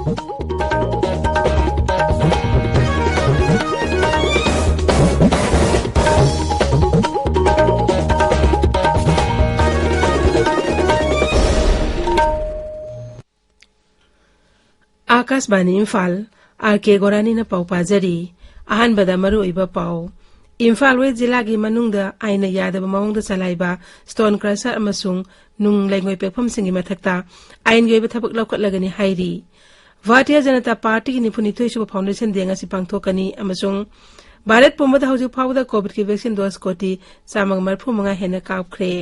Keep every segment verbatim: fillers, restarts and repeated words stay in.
ꯑꯥꯀꯥꯁꯕꯥꯅꯤ Imphal, R ꯀꯦ ꯒꯣꯔꯥꯅꯤꯅ ꯄꯥꯎ ꯄꯥꯖꯔꯤ꯫ ꯑꯍꯥꯟꯕꯗ ꯃꯔꯨꯑꯣꯏꯕ ꯄꯥꯎ꯫ ꯏꯝꯐꯥꯜ ꯋꯦꯁ ꯖꯤꯂꯥꯒꯤ ꯃꯅꯨꯡꯗ ꯑꯥꯏꯟꯅ ꯌꯥꯗꯕ ꯃꯑꯣꯡꯗ ꯆꯂꯥꯏꯕ ꯁ꯭ꯇꯣꯟ ꯀ꯭ꯔꯁꯔ ꯑꯃꯁꯨꯡ ꯅꯨꯡ ꯂꯩꯉꯣꯏ ꯄꯦꯛꯐꯝꯁꯤꯡꯒꯤ ꯃꯊꯛꯇ ꯑꯥꯏꯟꯒꯤ ꯑꯣꯏꯕ ꯊꯕꯛ ꯂꯧꯈꯠꯂꯒꯅꯤ ꯍꯥꯏꯔꯤ꯫ ꯚꯥꯔꯇꯤꯌ ꯖꯅꯇꯥ ꯄꯥꯔꯇꯤꯒꯤ ꯅꯤꯐꯨꯅꯤꯊꯣꯏ ꯁꯨꯕ ꯐꯥꯎꯟꯗꯦꯁꯟ ꯗꯦ ꯉꯁꯤ ꯄꯥꯡꯊꯣꯛꯀꯅꯤ ꯑꯃꯁꯨꯡ ꯚꯥꯔꯠ ꯄꯨꯝꯕꯗ ꯍꯧꯖꯤꯛ ꯐꯥꯎꯕꯗ ꯀꯣꯚꯤꯗꯀꯤ ꯚꯦꯛꯁꯤꯟ ꯗꯣꯁ ꯀꯣꯇꯤ ꯆꯥꯝꯃꯒ ꯃꯔꯤꯐꯨ ꯃꯉꯥ ꯍꯦꯟꯅ ꯀꯥꯞꯈ꯭ꯔꯦ꯫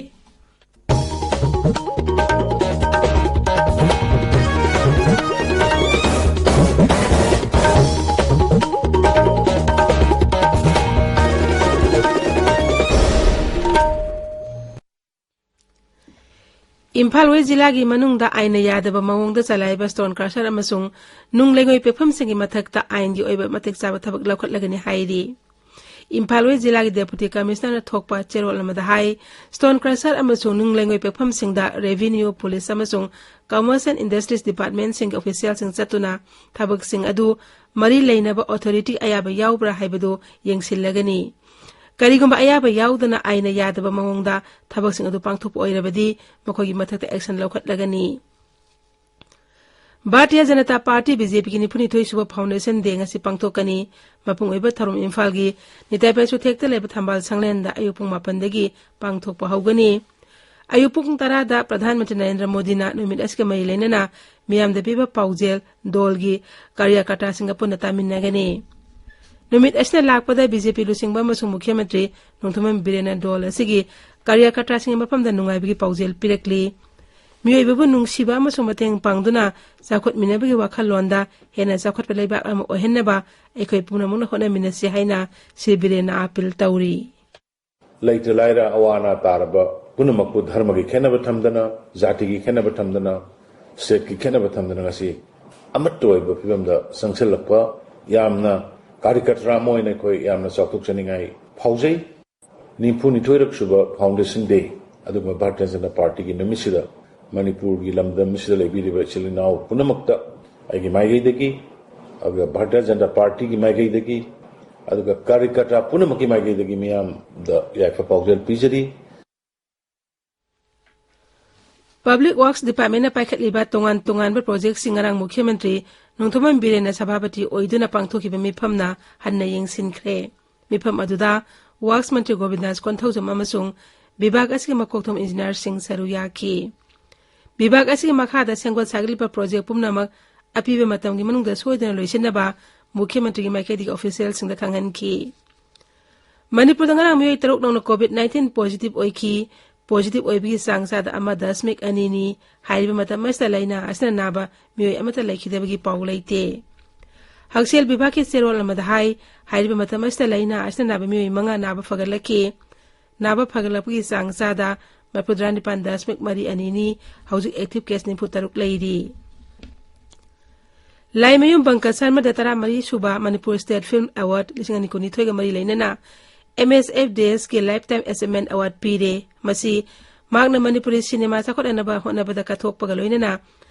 ꯏꯝꯐꯥꯜ ꯋꯦꯁ ꯖꯤꯂꯥꯒꯤ ꯃꯅꯨꯡꯗ ꯑꯥꯏꯟꯅ ꯌꯥꯗꯕ ꯃꯑꯣꯡꯗ ꯆꯂꯥꯏꯕ ꯁ꯭ꯇꯣꯟ ꯀ꯭ꯔꯁꯔ ꯑꯃꯁꯨꯡ ꯅꯨꯡ ꯂꯩꯉꯣꯏ ꯄꯦꯛꯐꯝꯁꯤꯡꯒꯤ ꯃꯊꯛꯇ ꯑꯥꯏꯟꯒꯤ ꯑꯣꯏꯕ ꯃꯇꯤꯛ ꯆꯥꯕ ꯊꯕꯛ ꯂꯧꯈꯠꯂꯒꯅꯤ ꯍꯥꯏꯔꯤ꯫ ꯏꯝꯐꯥꯜ ꯋꯦꯁ ꯖꯤꯂꯥꯒꯤ ꯗꯦꯄꯨꯇꯤ ꯀꯃꯤꯁꯅꯔꯅ ꯊꯣꯛꯄ ꯆꯦꯔꯣꯜ ꯑꯃꯗ ꯍꯥꯏ, ꯁ꯭ꯇꯣꯟ ꯀ꯭ꯔꯁꯔ ꯑꯃꯁꯨꯡ ꯅꯨꯡ ꯂꯩꯉꯣꯏ ꯄꯦꯛꯐꯝꯁꯤꯡꯗ ꯔꯦꯚꯤꯅ꯭ꯌꯨ, ꯄꯨꯂꯤꯁ ꯑꯃꯁꯨꯡ ꯀꯃꯔꯁ ꯑꯦꯟ ꯏꯟꯗꯁꯇ꯭ꯔꯤꯁ ꯗꯤꯄꯥꯔꯠꯃꯦꯟꯠꯁꯤꯡꯒꯤ ꯑꯣꯐꯤꯁꯤꯌꯦꯜꯁꯤꯡ ꯆꯠꯇꯨꯅ ꯊꯕꯛꯁꯤꯡ ꯑꯗꯨ ꯃꯔꯤ ꯂꯩꯅꯕ ꯑꯣꯊꯣꯔꯤꯇꯤ ꯑꯌꯥꯕ ꯌꯥꯎꯕ꯭ꯔꯥ ꯍꯥꯏꯕꯗꯨ ꯌꯦꯡꯁꯤꯜꯂꯒꯅꯤ꯫ ꯀꯔꯤꯒꯨꯝꯕ ꯑꯌꯥꯕ ꯌꯥꯎꯗꯅ ꯑꯥꯏꯟꯅ ꯌꯥꯗꯕ ꯃꯑꯣꯡꯗ ꯊꯕꯛꯁꯤꯡ ꯑꯗꯨ ꯄꯥꯡꯊꯣꯛꯄ ꯑꯣꯏꯔꯕꯗꯤ ꯃꯈꯣꯏꯒꯤ ꯃꯊꯛꯇ action ꯂꯧꯈꯠꯂꯒꯅꯤ꯫ Bharatiya Janata party, B J ꯄꯤꯒꯤ ꯅꯤꯐꯨꯅꯤꯊꯣꯏ ꯁꯨꯕ ꯐꯥꯎꯟꯗꯦꯁꯟ ꯗꯦ ꯉꯁꯤ ꯄꯥꯡꯊꯣꯛꯀꯅꯤ꯫ ꯃꯄꯨꯡ ꯑꯣꯏꯕ ꯊꯧꯔꯝ ꯏꯝꯐꯥꯜꯒꯤ ꯅꯤꯇꯥꯏ ꯄꯥꯏꯁꯨ ꯊꯦꯛꯇ ꯂꯩꯕ ꯊꯝꯕꯥꯜ ꯁꯪꯂꯦꯟꯗ ꯑꯌꯨꯛ ꯄꯨꯡ ꯃꯥꯄꯟꯗꯒꯤ ꯄꯥꯡꯊꯣꯛꯄ ꯍꯧꯒꯅꯤ꯫ ꯑꯌꯨꯛ ꯄꯨꯡ ꯇꯔꯥꯗ ꯄ꯭ꯔꯙꯥꯟ ꯃꯟꯇ꯭ꯔꯤ ꯅꯔꯦꯟꯗ꯭ꯔ ꯃꯣꯗꯤꯅ ꯅꯨꯃꯤꯠ ꯑꯁꯤꯒ ꯃꯔꯤ ꯂꯩꯅꯅ ꯃꯤꯌꯥꯝꯗ ꯄꯤꯕ ꯄꯥꯎꯖꯦꯜ ꯗꯣꯜꯒꯤ ꯀꯥꯔꯌꯀꯔꯇꯥꯁꯤꯡꯒ ꯄꯨꯟꯅ ꯇꯥꯃꯤꯟꯅꯒꯅꯤ꯫ ꯅꯨꯃꯤꯠ ꯑꯁꯤꯅ ꯂꯥꯛꯄꯗ ꯕꯤ ꯖꯦ ꯄꯤ ꯂꯨꯆꯤꯡꯕ ꯑꯃꯁꯨꯡ ꯃꯨꯈ꯭ꯌ ꯃꯟꯇ꯭ꯔꯤ ꯅꯣꯡꯊꯣꯝꯕꯝ ꯕꯤꯔꯦꯟꯅ ꯗꯣꯜ ꯑꯁꯤꯒꯤ ꯀꯥꯔꯌꯀꯔꯇꯥꯁꯤꯡꯒꯤ ꯃꯐꯝꯗ ꯅꯨꯡꯉꯥꯏꯕꯒꯤ ꯄꯥꯎꯖꯦꯜ ꯄꯤꯔꯛꯂꯤ꯫ ꯃꯤꯑꯣꯏꯕꯕꯨ ꯅꯨꯡꯁꯤꯕ ꯑꯃꯁꯨꯡ ꯃꯇꯦꯡ ꯄꯥꯡꯗꯨꯅ ꯆꯥꯎꯈꯠꯃꯤꯟꯅꯕꯒꯤ ꯋꯥꯈꯜꯂꯣꯟꯗ ꯍꯦꯟꯅ ꯆꯥꯎꯈꯠꯄ ꯂꯩꯕꯥꯛ ꯑꯃ ꯑꯣꯏꯍꯟꯅꯕ ꯑꯩꯈꯣꯏ ꯄꯨꯝꯅꯃꯛꯅ ꯍꯣꯠꯅꯃꯤꯟꯅꯁꯤ ꯍꯥꯏꯅ ꯁ꯭ꯔꯤ ꯕꯤꯔꯦꯟꯅ ꯑꯥꯄꯤꯜ ꯇꯧꯔꯤ꯫ ꯂꯩꯇ ꯂꯥꯏꯔ ꯑꯋꯥ ꯑꯅꯥ ꯇꯥꯔꯕ ꯄꯨꯝꯅꯃꯛꯄꯨ ꯙꯔꯃꯒꯤ ꯈꯦꯠꯅꯕ ꯊꯝꯗꯅ, ꯖꯥꯇꯤꯒꯤ ꯈꯦꯠꯅꯕ ꯊꯝꯗꯅ, ꯁ꯭ꯇꯦꯠꯀꯤ ꯈꯦꯠꯅꯕ ꯊꯝꯗꯅ ꯉꯁꯤ ꯑꯃꯠꯇ ꯑꯣꯏꯕ ꯐꯤꯕꯝꯗ ꯆꯪꯁꯤꯜꯂꯛꯄ ꯌꯥꯝꯅ ꯀꯥꯔꯤꯀꯇ꯭ꯔ ꯑꯃ ꯑꯣꯏꯅ ꯑꯩꯈꯣꯏ ꯌꯥꯝꯅ ꯆꯥꯎꯊꯣꯛꯆꯅꯤꯡꯉꯥꯏ ꯐꯥꯎꯖꯩ꯫ ꯅꯤꯐꯨꯅꯤꯊꯣꯏꯔꯛ ꯁꯨꯕ ꯐꯥꯎꯟꯗꯦꯁꯟ ꯗꯦ, ꯑꯗꯨꯒꯨꯝꯕ ꯚꯥꯔꯇꯤꯌ ꯖꯅꯇꯥ ꯄꯥꯔꯇꯤꯒꯤ ꯅꯨꯃꯤꯠꯁꯤꯗ ꯃꯅꯤꯄꯨꯔꯒꯤ ꯂꯝꯗꯝ ꯑꯁꯤꯗ ꯂꯩꯕꯤꯔꯤꯕ ꯏꯆꯤꯜ ꯏꯅꯥꯎ ꯄꯨꯝꯅꯃꯛꯇ ꯑꯩꯒꯤ ꯃꯥꯏꯀꯩꯗꯒꯤ, ꯑꯗꯨꯒ ꯚꯥꯔꯇꯤꯌ ꯖꯅꯇꯥ ꯄꯥꯔꯇꯤꯒꯤ ꯃꯥꯏꯀꯩꯗꯒꯤ, ꯑꯗꯨꯒ ꯀꯥꯔꯤꯀꯔꯇꯥ ꯄꯨꯝꯅꯃꯛꯀꯤ ꯃꯥꯏꯀꯩꯗꯒꯤ ꯃꯤꯌꯥꯝꯗ ꯌꯥꯏꯐ ꯄꯥꯎꯖꯦꯜ ꯄꯤꯖꯔꯤ꯫ Public Works Department ꯅ ꯄꯥꯏꯈꯠꯂꯤꯕ ꯇꯣꯉꯥꯟ ꯇꯣꯉꯥꯟꯕ project ꯁꯤꯡ ꯉꯔꯥꯡ ꯃꯨꯈ꯭ꯌ ꯃꯟꯇ꯭ꯔꯤ ꯅꯣꯡꯊꯣꯝꯕꯝ ꯕꯤꯔꯦꯟꯅ ꯁꯚꯥꯄꯇꯤ ꯑꯣꯏꯗꯨꯅ ꯄꯥꯡꯊꯣꯛꯈꯤꯕ ꯃꯤꯐꯝꯅ ꯍꯟꯅ ꯌꯦꯡꯁꯤꯟꯈ꯭ꯔꯦ꯫ ꯃꯤꯐꯝ ꯑꯗꯨꯗ Works ꯃꯟꯇ꯭ꯔꯤ ꯒꯣꯕꯤꯟꯗꯥꯁ ꯀꯣꯟꯊꯧꯖꯝ ꯑꯃꯁꯨꯡ ꯕꯤꯚꯥꯒ ꯑꯁꯤꯒꯤ ꯃꯀꯣꯛꯊꯣꯡ engineer ꯁꯤꯡ ꯁꯔꯨꯛ ꯌꯥꯈꯤ꯫ ꯕꯤꯚꯥꯒ ꯑꯁꯤꯒꯤ ꯃꯈꯥꯗ ꯁꯦꯝꯒꯠ ꯁꯥꯒꯠꯂꯤꯕ project ꯄꯨꯝꯅꯃꯛ ꯑꯄꯤꯕ ꯃꯇꯝꯒꯤ ꯃꯅꯨꯡꯗ ꯁꯣꯏꯗꯅ ꯂꯣꯏꯁꯤꯟꯅꯕ ꯃꯨꯈ꯭ꯌ ꯃꯟꯇ꯭ꯔꯤꯒꯤ ꯃꯥꯏꯀꯩꯗꯒꯤ official ꯁꯤꯡꯗ ꯈꯪꯍꯟꯈꯤ꯫ ꯃꯅꯤꯄꯨꯔꯗ ꯉꯔꯥꯡ ꯃꯤꯑꯣꯏ ꯇꯔꯨꯛ ꯅꯧꯅ COVID nineteen positive ꯑꯣꯏꯈꯤ꯫ Positive ꯑꯣꯏꯕꯒꯤ ꯆꯥꯡ ꯆꯥꯗ ꯑꯃ ꯗꯁꯃꯤꯛ ꯑꯅꯤꯅꯤ꯫ ꯍꯥꯏꯔꯤꯕ ꯃꯇꯝ ꯑꯁꯤꯗ ꯂꯥꯏꯅꯥ ꯑꯁꯤꯅ ꯅꯥꯕ ꯃꯤꯑꯣꯏ ꯑꯃꯠꯇ ꯂꯩꯈꯤꯗꯕꯒꯤ ꯄꯥꯎ ꯂꯩꯇꯦ꯫ ꯍꯛꯁꯦꯜ ꯕꯤꯚꯥꯒꯀꯤ ꯆꯦꯔꯣꯜ ꯑꯃꯗ ꯍꯥꯏ, ꯍꯥꯏꯔꯤꯕ ꯃꯇꯝ ꯑꯁꯤꯗ ꯂꯥꯏꯅꯥ ꯑꯁꯤꯅ ꯅꯥꯕ ꯃꯤꯑꯣꯏ ꯃꯉꯥ ꯅꯥꯕ ꯐꯒꯠꯂꯛꯈꯤ꯫ ꯅꯥꯕ ꯐꯒꯠꯂꯛꯄꯒꯤ ꯆꯥꯡ ꯆꯥꯗ ꯃꯔꯤꯐꯨꯇꯔꯥ ꯅꯤꯄꯥꯟ ꯗꯁꯃꯤꯛ ꯃꯔꯤ ꯑꯅꯤꯅꯤ꯫ ꯍꯧꯖꯤꯛ active case ꯅꯤꯐꯨ ꯇꯔꯨꯛ ꯂꯩꯔꯤ꯫ ꯂꯥꯏꯃꯌꯨꯝ ꯕꯪꯀꯖ ꯁꯔꯃꯗ ꯇꯔꯥꯃꯔꯤ ꯁꯨꯕ ꯃꯅꯤꯄꯨꯔ State Film Award ꯂꯤꯁꯤꯡ ꯑꯅꯤ ꯀꯨꯟꯅꯤꯊꯣꯏꯒ ꯃꯔꯤ ꯂꯩꯅꯅ MSFDS ꯀꯤ Lifetime Achievement Award ꯄꯤꯔꯦ꯫ ꯃꯁꯤ ꯃꯍꯥꯛꯅ ꯃꯅꯤꯄꯨꯔꯤ ꯁꯤꯅꯦꯃꯥ ꯆꯥꯎꯈꯠꯅꯅꯕ ꯍꯣꯠꯅꯕꯗ ꯀꯠꯊꯣꯛꯄꯒ ꯂꯣꯏꯅꯅ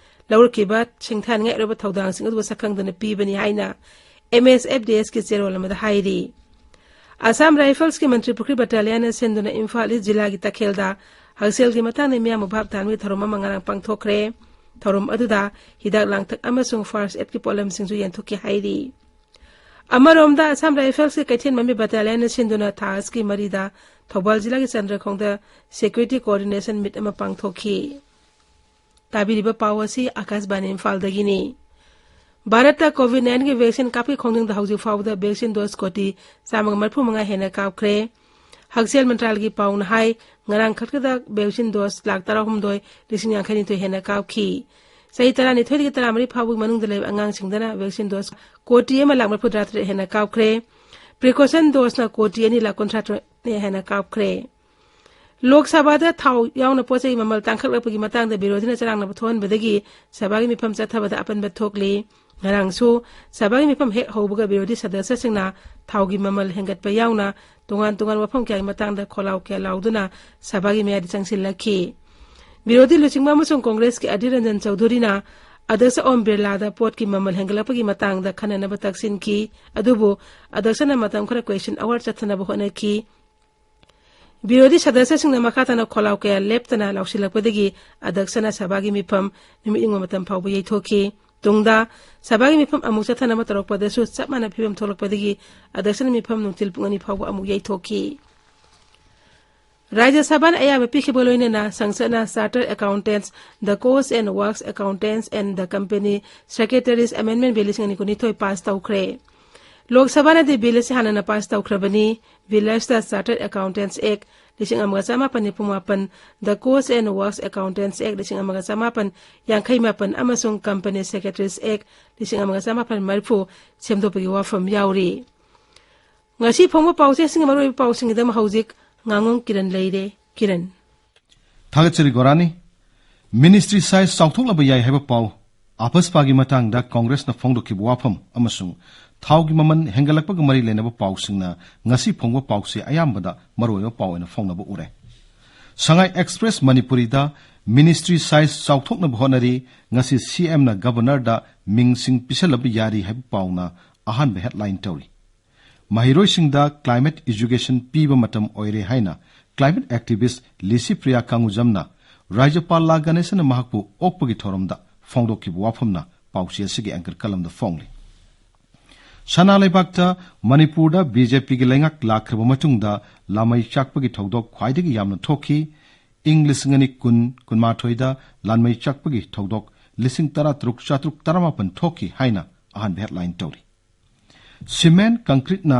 ꯂꯧꯔꯛꯈꯤꯕ ꯁꯤꯡꯊꯥꯅꯤꯡꯉꯥꯏ ꯑꯣꯏꯔꯕ ꯊꯧꯗꯥꯡꯁꯤꯡ ꯑꯗꯨꯕꯨ ꯁꯛꯈꯪꯗꯅ ꯄꯤꯕꯅꯤ ꯍꯥꯏꯅ MSFDS ꯀꯤ ꯆꯦꯔꯣꯜ ꯑꯃꯗ ꯍꯥꯏꯔꯤ꯫ ꯑꯁꯥꯝ ꯔꯥꯏꯐꯜꯁꯀꯤ ꯃꯟꯇ꯭ꯔꯤ ꯄꯨꯈ꯭ꯔꯤ ꯕꯠꯇꯥꯂꯤꯌꯟꯅ ꯁꯤꯟꯗꯨꯅ ꯏꯝꯐꯥꯜ ꯏꯁ ꯖꯤꯂꯥꯒꯤ ꯇꯈꯦꯜꯗ ꯍꯛꯁꯦꯜꯒꯤ ꯃꯇꯥꯡꯗ ꯃꯤꯌꯥꯝꯕꯨ ꯚꯥꯞ ꯇꯥꯍꯟꯕꯒꯤ ꯊꯧꯔꯝ ꯑꯃ ꯉꯔꯥꯡ ꯄꯥꯡꯊꯣꯛꯈ꯭ꯔꯦ꯫ ꯊꯧꯔꯝ ꯑꯗꯨꯗ ꯍꯤꯗꯥꯛ ꯂꯥꯡꯊꯛ ꯑꯃꯁꯨꯡ first aid ꯀꯤ ꯄꯣꯠꯂꯝꯁꯤꯡꯁꯨ ꯌꯦꯟꯊꯣꯛꯈꯤ ꯍꯥꯏꯔꯤ꯫ ꯑꯃꯔꯣꯝꯗ ꯑꯁꯥꯝ ꯔꯥꯏꯐꯜꯁꯀꯤ ꯀꯩꯊꯦꯜ ꯃꯃꯤ ꯕꯠꯇꯥꯂꯤꯌꯟꯅ ꯁꯤꯟꯗꯨꯅ ꯊꯥ ꯑꯁꯤꯒꯤ ꯃꯔꯤꯗ ꯊꯧꯕꯥꯜ ꯖꯤꯂꯥꯒꯤ ꯆꯟꯗ꯭ꯔꯈꯣꯡꯗ security coordination meet ꯑꯃ ꯄꯥꯡꯊꯣꯛꯈꯤ꯫ ꯇꯥꯕꯤꯔꯤꯕ ꯄꯥꯎ ꯑꯁꯤ ꯑꯥꯀꯥꯁꯕꯥꯅꯤ ꯏꯝꯐꯥꯜꯗꯒꯤꯅꯤ꯫ ꯚꯥꯔꯠꯇ COVID nineteen ꯒꯤ vaccine ꯀꯥꯞꯄꯒꯤ ꯈꯣꯡꯖꯪꯗ ꯍꯧꯖꯤꯛ ꯐꯥꯎꯕꯗ vaccine dose ꯀꯣꯇꯤ ꯆꯥꯝꯃꯒ ꯃꯔꯤꯐꯨ ꯃꯉꯥ ꯍꯦꯟꯅ ꯀꯥꯞꯈ꯭ꯔꯦ꯫ ꯍꯛꯁꯦꯜ ꯃꯟꯇ꯭ꯔꯥꯂꯌꯒꯤ ꯄꯥꯎꯅ ꯍꯥꯏ, ꯉꯔꯥꯡ ꯈꯛꯇꯗ vaccine dose ꯂꯥꯈ ꯇꯔꯥꯍꯨꯝꯗꯣꯏ ꯂꯤꯁꯤꯡ ꯌꯥꯡꯈꯩꯅꯤꯊꯣꯏ ꯍꯦꯟꯅ ꯀꯥꯞꯈꯤ꯫ ꯆꯍꯤ ꯇꯔꯥꯅꯤꯊꯣꯏꯗꯒꯤ ꯇꯔꯥꯃꯔꯤ ꯐꯥꯎꯕꯒꯤ ꯃꯅꯨꯡꯗ ꯂꯩꯕ ꯑꯉꯥꯡꯁꯤꯡꯗꯅ vaccine dose ꯀꯣꯇꯤ ꯑꯃ ꯂꯥꯈ ꯃꯔꯤꯐꯨꯇꯔꯥ ꯇꯔꯦꯠ ꯍꯦꯟꯅ ꯀꯥꯞꯈ꯭ꯔꯦ꯫ Precaution dose ꯅ ꯀꯣꯇꯤ ꯑꯅꯤ ꯂꯥꯈ ꯀꯨꯟꯊ꯭ꯔꯥ ꯇꯔꯦꯠ ꯍꯦꯟꯅ ꯀꯥꯞꯈ꯭ꯔꯦ꯫ ꯂꯣꯛ ꯁꯚꯥꯗ ꯊꯥꯎ ꯌꯥꯎꯅ ꯄꯣꯠ ꯆꯩ ꯃꯃꯜ ꯇꯥꯡꯈꯠꯂꯛꯄꯒꯤ ꯃꯇꯥꯡꯗ ꯕꯤꯔꯣꯙꯤꯅ ꯆꯔꯥꯡꯅꯕ ꯊꯣꯛꯍꯟꯕꯗꯒꯤ ꯁꯚꯥꯒꯤ ꯃꯤꯐꯝ ꯆꯠꯊꯕꯗ ꯑꯄꯟꯕ ꯊꯣꯛꯂꯤ꯫ ꯉꯔꯥꯡꯁꯨ ꯁꯚꯥꯒꯤ ꯃꯤꯐꯝ ꯍꯦꯛ ꯍꯧꯕꯒ ꯕꯤꯔꯣꯙꯤ ꯁꯗꯁ꯭ꯌꯁꯤꯡꯅ ꯊꯥꯎꯒꯤ ꯃꯃꯜ ꯍꯦꯟꯒꯠꯄ ꯌꯥꯎꯅ ꯇꯣꯉꯥꯟ ꯇꯣꯉꯥꯟꯕ ꯋꯥꯐꯝ ꯀꯌꯥꯒꯤ ꯃꯇꯥꯡꯗ ꯈꯣꯜꯂꯥꯎ ꯀꯌꯥ ꯂꯥꯎꯗꯨꯅ ꯁꯚꯥꯒꯤ ꯃꯌꯥꯏꯗ ꯆꯪꯁꯤꯜꯂꯛꯈꯤ꯫ ꯕꯤꯔꯣꯙꯤ ꯂꯨꯆꯤꯡꯕ ꯑꯃꯁꯨꯡ ꯀꯣꯡꯒ꯭ꯔꯦꯁꯀꯤ ꯑꯙꯤꯔ ꯔꯟꯖꯟ ꯆꯧꯙꯨꯔꯤꯅ ꯑꯗꯁ ꯑꯣꯝ ꯕꯤꯔꯂꯥꯗ ꯄꯣꯠꯀꯤ ꯃꯃꯜ ꯍꯦꯟꯒꯠꯂꯛꯄꯒꯤ ꯃꯇꯥꯡꯗ ꯈꯟꯅꯅꯕ ꯇꯛꯁꯤꯟꯈꯤ꯫ ꯑꯗꯨꯕꯨ ꯑꯗꯁꯅ ꯃꯇꯝ ꯈꯔ ꯀꯣꯏꯁꯟ ꯑꯋꯥꯔ ꯆꯠꯊꯅꯕ ꯍꯣꯠꯅꯈꯤ꯫ ꯕꯤꯔꯣꯙꯤ ꯁꯗꯁ꯭ꯌꯁꯤꯡꯅ ꯃꯈꯥ ꯇꯥꯅ ꯈꯣꯜꯂꯥꯎ ꯀꯌꯥ ꯂꯦꯞꯇꯅ ꯂꯥꯎꯁꯤꯜꯂꯛꯄꯗꯒꯤ ꯑꯗꯛꯁꯅ ꯁꯚꯥꯒꯤ ꯃꯤꯐꯝ ꯅꯨꯃꯤꯠ ꯅꯤꯡꯕ ꯃꯇꯝ ꯐꯥꯎꯕ ꯌꯩꯊꯣꯛꯈꯤ꯫ ꯇꯨꯡꯗ ꯁꯚꯥꯒꯤ ꯃꯤꯐꯝ ꯑꯃꯨꯛ ꯆꯠꯊꯅꯕ ꯇꯧꯔꯛꯄꯗꯁꯨ ꯆꯞ ꯃꯥꯟꯅ ꯐꯤꯕꯝ ꯊꯣꯛꯂꯛꯄꯗꯒꯤ ꯑꯗꯛꯁꯅ ꯃꯤꯐꯝ ꯅꯨꯡꯊꯤꯜ ꯄꯨꯡ ꯑꯅꯤ ꯐꯥꯎꯕ ꯑꯃꯨꯛ ꯌꯩꯊꯣꯛꯈꯤ꯫ ꯔꯥꯖ꯭ꯌ ꯁꯚꯥꯅ ꯑꯌꯥꯕ ꯄꯤꯈꯤꯕꯒ ꯂꯣꯏꯅꯅ ꯁꯪꯁꯠꯅ Chartered Accountants, the Cost and Works Accountants and the Company Secretaries Amendment Bill ꯂꯤꯁꯤꯡ ꯑꯅꯤ ꯀꯨꯟꯅꯤꯊꯣꯏ ꯄꯥꯁ ꯇꯧꯈ꯭ꯔꯦ꯫ ꯂꯣꯛ ꯁꯚꯥꯅꯗꯤ ꯕꯤꯜ ꯑꯁꯤ ꯍꯥꯟꯅꯅ ꯄꯥꯁ ꯇꯧꯈ꯭ꯔꯕꯅꯤ꯫ ꯕꯤꯜ ꯑꯁꯤꯗ Chartered Accountants Act ꯂꯤꯁꯤꯡ ꯑꯃꯒ ꯆꯃꯥꯄꯟ ꯅꯤꯐꯨ ꯃꯥꯄꯟ, the Cost and Works Accountants Act ꯂꯤꯁꯤꯡ ꯑꯃꯒ ꯆꯃꯥꯄꯟ ꯌꯥꯡꯈꯩ ꯃꯥꯄꯟ ꯑꯃꯁꯨꯡ Company Secretaries Act ꯂꯤꯁꯤꯡ ꯑꯃꯒ ꯆꯃꯥꯄꯟ ꯃꯔꯤꯐꯨ ꯁꯦꯝꯗꯣꯛꯄꯒꯤ ꯋꯥꯐꯝ ꯌꯥꯎꯔꯤ꯫ ꯉꯁꯤ ꯐꯣꯡꯕ ꯄꯥꯎꯆꯦꯁꯤꯡꯒꯤ ꯃꯔꯨꯑꯣꯏꯕ ꯄꯥꯎꯁꯤꯡꯒꯤꯗꯃꯛ ꯍꯧꯖꯤꯛ ꯉꯥꯉꯣꯝ ꯀꯤꯔꯟ ꯂꯩꯔꯦ꯫ ꯀꯤꯔꯟ꯫ ꯊꯥꯒꯠꯆꯔꯤ ꯒꯣꯔꯥꯅꯤ꯫ ꯃꯤꯅꯤꯁꯇ꯭ꯔꯤ ꯁꯥꯏꯖ ꯆꯥꯎꯊꯣꯛꯂꯕ ꯌꯥꯏ ꯍꯥꯏꯕ ꯄꯥꯎ, ꯑꯄꯁꯄꯥꯒꯤ ꯃꯇꯥꯡꯗ ꯀꯣꯡꯒ꯭ꯔꯦꯁꯅ ꯐꯣꯡꯗꯣꯛꯈꯤꯕ ꯋꯥꯐꯝ ꯑꯃꯁꯨꯡ ꯊꯥꯎꯒꯤ ꯃꯃꯜ ꯍꯦꯟꯒꯠꯂꯛꯄꯒ ꯃꯔꯤ ꯂꯩꯅꯕ ꯄꯥꯎꯁꯤꯡꯅ ꯉꯁꯤ ꯐꯣꯡꯕ ꯄꯥꯎꯆꯦ ꯑꯌꯥꯝꯕꯗ ꯃꯔꯨꯑꯣꯏꯕ ꯄꯥꯎ ꯑꯣꯏꯅ ꯐꯣꯡꯅꯕ ꯎꯔꯦ꯫ ꯁꯉꯥꯏ ꯑꯦꯛꯁꯄ꯭ꯔꯦꯁ ꯃꯅꯤꯄꯨꯔꯤꯗ ꯃꯤꯅꯤꯁꯇ꯭ꯔꯤ ꯁꯥꯏꯖ ꯆꯥꯎꯊꯣꯛꯅꯕ ꯍꯣꯠꯅꯔꯤ, ꯉꯁꯤ ꯁꯤꯑꯦꯝꯅ ꯒꯕꯔꯅꯔꯗ ꯃꯤꯡꯁꯤꯡ ꯄꯤꯁꯜꯂꯕ ꯌꯥꯔꯤ ꯍꯥꯏꯕ ꯄꯥꯎꯅ ꯑꯍꯥꯟꯕ ꯍꯦꯗꯂꯥꯏꯟ ꯇꯧꯔꯤ꯫ ꯃꯍꯩꯔꯣꯏꯁꯤꯡꯗ ꯀ꯭ꯂꯥꯏꯃꯦꯠ ꯏꯖꯨꯀꯦꯁꯟ ꯄꯤꯕ ꯃꯇꯝ ꯑꯣꯏꯔꯦ ꯍꯥꯏꯅ ꯀ꯭ꯂꯥꯏꯃꯦꯠ ꯑꯦꯛꯇꯤꯚꯤꯁ꯭ꯠ ꯂꯤꯁꯤꯄ꯭ꯔꯤꯌꯥ ꯀꯥꯡꯉꯨꯖꯝꯅ ꯔꯥꯖ꯭ꯌꯄꯥꯜ ꯂꯥ ꯒꯅꯦꯁꯟꯅ ꯃꯍꯥꯛꯄꯨ ꯑꯣꯛꯄꯒꯤ ꯊꯧꯔꯝꯗ ꯐꯣꯡꯗꯣꯛꯈꯤꯕ ꯋꯥꯐꯝꯅ ꯄꯥꯎꯆꯦ ꯑꯁꯤꯒꯤ ꯑꯦꯡꯀꯔ ꯀꯂꯝꯗ ꯐꯣꯡꯂꯤ꯫ ꯁꯅꯥ ꯂꯩꯕꯥꯛꯇ ꯃꯅꯤꯄꯨꯔꯗ ꯕꯤ ꯖꯦ ꯄꯤꯒꯤ ꯂꯩꯉꯥꯛ ꯂꯥꯛꯈ꯭ꯔꯕ ꯃꯇꯨꯡꯗ ꯂꯥꯟꯃꯩ ꯆꯥꯛꯄꯒꯤ ꯊꯧꯗꯣꯛ ꯈ꯭ꯋꯥꯏꯗꯒꯤ ꯌꯥꯝꯅ ꯊꯣꯛꯈꯤ꯫ ꯏꯪ ꯂꯤꯁꯤꯡ ꯑꯅꯤ ꯀꯨꯟ ꯀꯨꯟꯃꯥꯊꯣꯏꯗ ꯂꯥꯟꯃꯩ ꯆꯥꯛꯄꯒꯤ ꯊꯧꯗꯣꯛ ꯂꯤꯁꯤꯡ ꯇꯔꯥ ꯇꯔꯨꯛ ꯆꯥꯇ꯭ꯔꯨꯛ ꯇꯔꯥꯃꯥꯄꯟ ꯊꯣꯛꯈꯤ ꯍꯥꯏꯅ ꯑꯍꯥꯟꯕ ꯍꯦꯗꯂꯥꯏꯟ ꯇꯧꯔꯤ꯫ ꯁꯤꯃꯦꯟ ꯀꯪꯀ꯭ꯔꯤꯠꯅ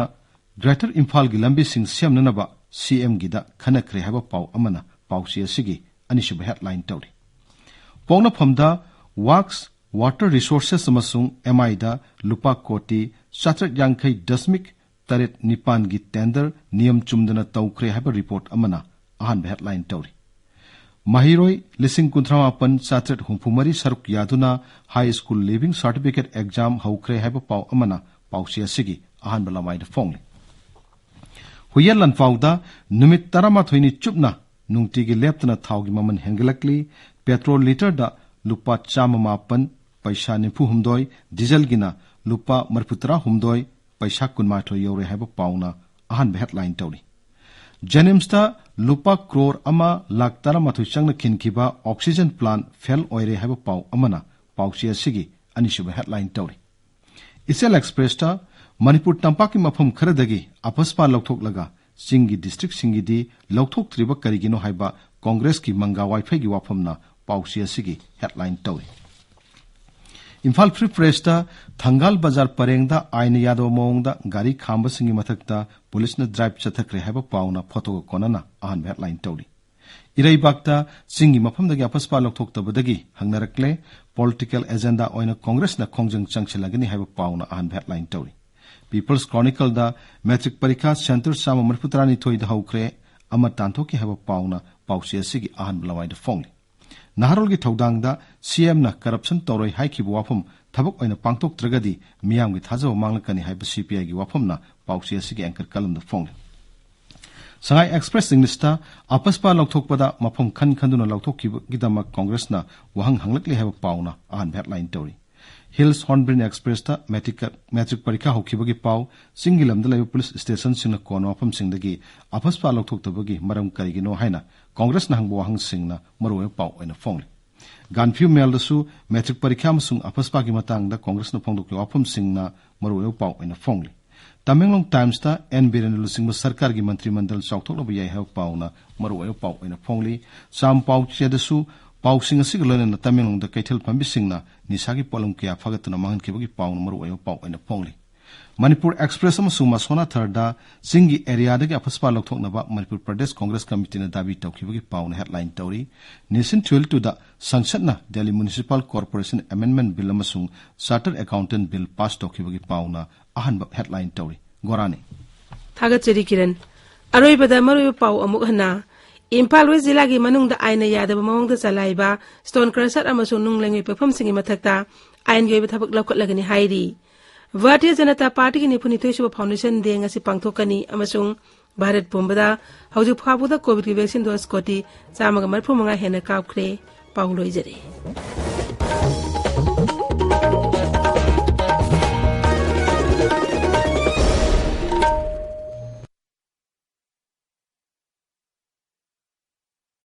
ꯒ꯭ꯔꯦꯇꯔ ꯏꯝꯐꯥꯜꯒꯤ ꯂꯝꯕꯤꯁꯤꯡ ꯁꯦꯝꯅꯅꯕ ꯁꯤꯑꯦꯝꯒꯤꯗ ꯈꯟꯅꯈ꯭ꯔꯦ ꯍꯥꯏꯕ ꯄꯥꯎ ꯑꯃꯅ ꯄꯥꯎꯆꯦ ꯑꯁꯤꯒꯤ ꯑꯅꯤꯁꯨꯕ ꯍꯦꯗꯂꯥꯏꯟ ꯇꯧꯔꯤ꯫ ꯄꯣꯛꯅꯐꯝꯗ ꯋꯥꯛꯁ, ꯋꯥꯇꯔ ꯔꯤꯁꯣꯔꯁꯦꯁ ꯑꯃꯁꯨꯡ ꯑꯦꯝ ꯑꯥꯏꯗ ꯂꯨꯄꯥ ꯀꯣꯇꯤ ꯆꯥꯇ꯭ꯔꯦꯠ ꯌꯥꯡꯈꯩ ꯗꯁꯃꯤꯛ ꯇꯔꯦꯠ ꯅꯤꯄꯥꯟꯒꯤ ꯇꯦꯟꯗꯔ ꯅꯤꯌꯝ ꯆꯨꯝꯗꯅ ꯇꯧꯈ꯭ꯔꯦ ꯍꯥꯏꯕ ꯔꯤꯄꯣꯔꯠ ꯑꯃꯅ ꯑꯍꯥꯟꯕ ꯍꯦꯗꯂꯥꯏꯟ ꯇꯧꯔꯤ꯫ ꯃꯍꯩꯔꯣꯏ ꯂꯤꯁꯤꯡ ꯀꯨꯟꯊ꯭ꯔꯥ ꯃꯥꯄꯟ ꯆꯥꯇ꯭ꯔꯦꯠ ꯍꯨꯝꯐꯨ ꯃꯔꯤ ꯁꯔꯨꯛ ꯌꯥꯗꯨꯅ high school leaving certificate exam ꯍꯧꯈ꯭ꯔꯦ ꯍꯥꯏꯕ ꯄꯥꯎ ꯑꯃꯅ ꯄꯥꯎꯆꯦ ꯑꯁꯤꯒꯤ ꯑꯍꯥꯟꯕ ꯂꯃꯥꯏꯗ ꯐꯣꯡꯂꯤ꯫ ꯍꯨꯏꯌꯦꯟ ꯂꯥꯟꯐꯥꯎꯗ ꯅꯨꯃꯤꯠ ꯇꯔꯥꯃꯥꯊꯣꯏꯅꯤ ꯆꯨꯞꯅ ꯅꯨꯡꯇꯤꯒꯤ ꯂꯦꯞꯇꯅ ꯊꯥꯎꯒꯤ ꯃꯃꯜ ꯍꯦꯟꯒꯠꯂꯛꯂꯤ꯫ ꯄꯦꯇ꯭ꯔꯣꯜ ꯂꯤꯇꯔꯗ ꯂꯨꯄꯥ ꯆꯥꯝꯃ ꯃꯥꯄꯟ ꯄꯩꯁꯥ ꯅꯤꯐꯨ ꯍꯨꯝꯗꯣꯏ, ꯗꯤꯖꯜꯒꯤꯅ ꯂꯨꯄꯥ ꯃꯔꯤꯐꯨ ꯇꯔꯥ ꯍꯨꯝꯗꯣꯏ ꯄꯩꯁꯥ ꯀꯨꯟꯃꯥꯊꯣꯏ ꯌꯧꯔꯦ ꯍꯥꯏꯕ ꯄꯥꯎꯅ ꯑꯍꯥꯟꯕ headline ꯇꯧꯔꯤ꯫ JNIMSꯇ ꯂꯨꯄꯥ ꯀ꯭ꯔꯣꯔ ꯑꯃ ꯂꯥꯈ ꯇꯔꯥꯃꯥꯊꯣꯏ ꯆꯪꯅ ꯈꯤꯟꯈꯤꯕ oxygen plant fail ꯑꯣꯏꯔꯦ ꯍꯥꯏꯕ ꯄꯥꯎ ꯑꯃꯅ ꯄꯥꯎꯆꯦ ꯑꯁꯤꯒꯤ ꯑꯅꯤꯁꯨꯕ headline ꯇꯧꯔꯤ꯫ ꯏꯆꯦꯜ Expressꯇ ꯃꯅꯤꯄꯨꯔ ꯇꯝꯄꯥꯛꯀꯤ ꯃꯐꯝ ꯈꯔꯗꯒꯤ ꯑꯄꯁꯄꯥ ꯂꯧꯊꯣꯛꯂꯒ ꯆꯤꯡꯒꯤ districtꯁꯤꯡꯒꯤꯗꯤ ꯂꯧꯊꯣꯛꯇ꯭ꯔꯤꯕ ꯀꯔꯤꯒꯤꯅꯣ ꯍꯥꯏꯕ ꯀꯣꯡꯒ꯭ꯔꯦꯁꯀꯤ ꯃꯪꯒꯥ ꯋꯥꯏꯐꯩꯒꯤ ꯋꯥꯐꯝꯅ ꯄꯥꯎꯆꯦ ꯑꯁꯤꯒꯤ headline ꯇꯧꯏ꯫ ꯏꯝꯐꯥꯜ Free Pressꯇ ꯊꯪꯒꯥꯜ ꯕꯖꯥꯔ ꯄꯔꯦꯡꯗ ꯑꯥꯏꯟꯅ ꯌꯥꯗꯕ ꯃꯑꯣꯡꯗ ꯒꯥꯔꯤ ꯈꯥꯝꯕꯁꯤꯡꯒꯤ ꯃꯊꯛꯇ ꯄꯨꯂꯤꯁꯅ drive ꯆꯠꯊꯈ꯭ꯔꯦ ꯍꯥꯏꯕ ꯄꯥꯎꯅ ꯐꯣꯇꯣꯒ ꯀꯣꯟꯅꯅ ꯑꯍꯥꯟꯕ headline ꯇꯧꯔꯤ꯫ ꯏꯔꯩꯕꯥꯛꯇ ꯆꯤꯡꯒꯤ ꯃꯐꯝꯗꯒꯤ ꯑꯄꯁꯄꯥ ꯂꯧꯊꯣꯛꯇꯕꯗꯒꯤ ꯍꯪꯅꯔꯛꯂꯦ, political agenda ꯑꯣꯏꯅ ꯀꯣꯡꯒ꯭ꯔꯦꯁꯅ ꯈꯣꯡꯖꯪ ꯆꯪꯁꯤꯜꯂꯒꯅꯤ ꯍꯥꯏꯕ ꯄꯥꯎꯅ ꯑꯍꯥꯟꯕ headline ꯇꯧꯔꯤ꯫ People's Chronicleꯗ matric ꯄꯔꯤꯈꯥ centre ꯆꯥꯝꯃ ꯃꯔꯤꯐꯨ ꯇꯔꯥꯅꯤꯊꯣꯏꯗ ꯍꯧꯈ꯭ꯔꯦ, ꯑꯃ ꯇꯥꯟꯊꯣꯛꯈꯤ ꯍꯥꯏꯕ ꯄꯥꯎꯅ ꯄꯥꯎꯆꯦ ꯑꯁꯤꯒꯤ ꯑꯍꯥꯟꯕ ꯂꯋꯥꯏꯗ ꯐꯣꯡꯂꯤ꯫ ꯅꯍꯥꯔꯣꯜꯒꯤ ꯊꯧꯗꯥꯡꯗ CMꯅ corruption ꯇꯧꯔꯣꯏ ꯍꯥꯏꯈꯤꯕ ꯋꯥꯐꯝ ꯊꯕꯛ ꯑꯣꯏꯅ ꯄꯥꯡꯊꯣꯛꯇ꯭ꯔꯒꯗꯤ ꯃꯤꯌꯥꯝꯒꯤ ꯊꯥꯖꯕ ꯃꯥꯡꯂꯛꯀꯅꯤ ꯍꯥꯏꯕ CPIꯒꯤ ꯋꯥꯐꯝꯅ ꯄꯥꯎꯆꯦ ꯑꯁꯤꯒꯤ anchor columnꯗ ꯐꯣꯡꯂꯤ꯫ Sangai Express Englishꯇ ꯑꯄꯁꯄꯥ ꯂꯧꯊꯣꯛꯄꯗ ꯃꯐꯝ ꯈꯟ ꯈꯟꯗꯨꯅ ꯂꯧꯊꯣꯛꯈꯤꯕꯒꯤꯗꯃꯛ ꯀꯣꯡꯒ꯭ꯔꯦꯁꯅ ꯋꯥꯍꯪ ꯍꯪꯂꯛꯂꯤ ꯍꯥꯏꯕ ꯄꯥꯎꯅ ꯑꯍꯥꯟꯕ headline ꯇꯧꯔꯤ꯫ Hills Hornbill Expressꯇ matric, matric ꯄꯔꯤꯈꯥ ꯍꯧꯈꯤꯕꯒꯤ ꯄꯥꯎ, ꯆꯤꯡꯒꯤ ꯂꯝꯗ ꯂꯩꯕ ꯄꯨꯂꯤꯁ stationꯁꯤꯡꯅ ꯀꯣꯟꯕ ꯃꯐꯝꯁꯤꯡꯗꯒꯤ ꯑꯄꯁꯄꯥ ꯂꯧꯊꯣꯛꯇꯕꯒꯤ ꯃꯔꯝ ꯀꯔꯤꯒꯤꯅꯣ ꯍꯥꯏꯅ ꯀꯣꯡꯒ꯭ꯔꯦꯁꯅ ꯍꯪꯕ ꯋꯥꯍꯪꯁꯤꯡꯅ ꯃꯔꯨꯑꯣꯏꯕ ꯄꯥꯎ ꯑꯣꯏꯅ ꯐꯣꯡꯂꯤ꯫ ꯒꯥꯟꯐꯤꯌꯨ ꯃꯦꯜꯗꯁꯨ matric ꯄꯔꯤꯈꯥ ꯑꯃꯁꯨꯡ ꯑꯄꯁꯄꯥꯒꯤ ꯃꯇꯥꯡꯗ ꯀꯣꯡꯒ꯭ꯔꯦꯁꯅ ꯐꯣꯡꯗꯣꯛꯈꯤꯕ ꯋꯥꯐꯝꯁꯤꯡꯅ ꯃꯔꯨꯑꯣꯏꯕ ꯄꯥꯎ ꯑꯣꯏꯅ ꯐꯣꯡꯂꯤ꯫ ꯇꯃꯦꯡꯂꯣꯡ Timesꯇ ꯑꯦꯟ ꯕꯤꯔꯦꯟꯅ ꯂꯨꯆꯤꯡꯕ ꯁꯔꯀꯥꯔꯒꯤ ꯃꯟꯇ꯭ꯔꯤ ꯃꯟꯗꯜ ꯆꯥꯎꯊꯣꯛꯂꯕ ꯌꯥꯏ ꯍꯥꯏꯕ ꯄꯥꯎꯅ ꯃꯔꯨꯑꯣꯏꯕ ꯄꯥꯎ ꯑꯣꯏꯅ ꯐꯣꯡꯂꯤ꯫ ꯆꯥꯝ ꯄꯥꯎꯆꯦꯗꯁꯨ ꯄꯥꯎꯁꯤꯡ ꯑꯁꯤꯒ ꯂꯣꯏꯅꯅ ꯇꯃꯦꯡꯂꯣꯡꯗ ꯀꯩꯊꯦꯜ ꯐꯝꯕꯤꯁꯤꯡꯅ ꯅꯤꯁꯥꯒꯤ ꯄꯣꯠꯂꯝ ꯀꯌꯥ ꯐꯥꯒꯠꯇꯨꯅ ꯃꯥꯡꯍꯟꯈꯤꯕꯒꯤ ꯄꯥꯎꯅ ꯃꯔꯨꯑꯣꯏꯕ ꯄꯥꯎ ꯑꯣꯏꯅ ꯐꯣꯡꯂꯤ꯫ ꯃꯅꯤꯄꯨꯔ Express ꯑꯃꯁꯨꯡ ꯃꯁꯣꯅꯥꯊꯔꯗ ꯆꯤꯡꯒꯤ areaꯗꯒꯤ ꯑꯄꯁꯄꯥ ꯂꯧꯊꯣꯛꯅꯕ ꯃꯅꯤꯄꯨꯔ ꯄ꯭ꯔꯗꯦꯁ ꯀꯣꯡꯒ꯭ꯔꯦꯁ ꯀꯃꯤꯇꯤꯅ ꯗꯥꯕꯤ ꯇꯧꯈꯤꯕꯒꯤ ꯄꯥꯎꯅ headline ꯇꯧꯔꯤ꯫ Nation Twelveꯇꯨꯗ ꯁꯪꯁꯠꯅ Delhi Municipal Corporation Amendment Bill ꯑꯃꯁꯨꯡ Chartered Accountant Bill pass ꯇꯧꯈꯤꯕꯒꯤ ꯄꯥꯎꯅ ꯑꯍꯥꯟꯕ headline ꯇꯧꯔꯤ꯫ ꯒꯣꯔꯥꯅꯤ꯫ ꯊꯥꯒꯠꯆꯔꯤ ꯀꯤꯔꯟ꯫ ꯑꯔꯣꯏꯕꯗ ꯃꯔꯨꯑꯣꯏꯕ ꯄꯥꯎ ꯑꯃꯨꯛ ꯍꯟꯅ꯫ ꯏꯝꯐꯥꯜ ꯋꯦꯁ ꯖꯤꯂꯥꯒꯤ ꯃꯅꯨꯡꯗ ꯑꯥꯏꯟꯅ ꯌꯥꯗꯕ ꯃꯑꯣꯡꯗ ꯆꯂꯥꯏꯕ stone crusher ꯑꯃꯁꯨꯡ ꯅꯨꯡ ꯂꯩꯉꯣꯏ ꯄꯣꯠꯐꯝꯁꯤꯡꯒꯤ ꯃꯊꯛꯇ ꯑꯥꯏꯟꯒꯤ ꯑꯣꯏꯕ ꯊꯕꯛ ꯂꯧꯈꯠꯂꯒꯅꯤ ꯍꯥꯏꯔꯤ꯫ ꯚꯥꯔꯇꯤꯌ ꯖꯅꯇꯥ ꯄꯥꯔꯇꯤꯒꯤ ꯅꯤꯐꯨꯅꯤꯊꯣꯏ ꯁꯨꯕ foundation day ꯉꯁꯤ ꯄꯥꯡꯊꯣꯛꯀꯅꯤ ꯑꯃꯁꯨꯡ ꯚꯥꯔꯠ ꯄꯨꯝꯕꯗ ꯍꯧꯖꯤꯛ ꯐꯥꯎꯕꯗ COVID-ꯀꯤ vaccine dose ꯀꯣꯇꯤ ꯆꯥꯝꯃꯒ ꯃꯔꯤꯐꯨ ꯃꯉꯥ ꯍꯦꯟꯅ ꯀꯥꯞꯈ꯭ꯔꯦ꯫ ꯄꯥꯎ ꯂꯣꯏꯖꯔꯦ꯫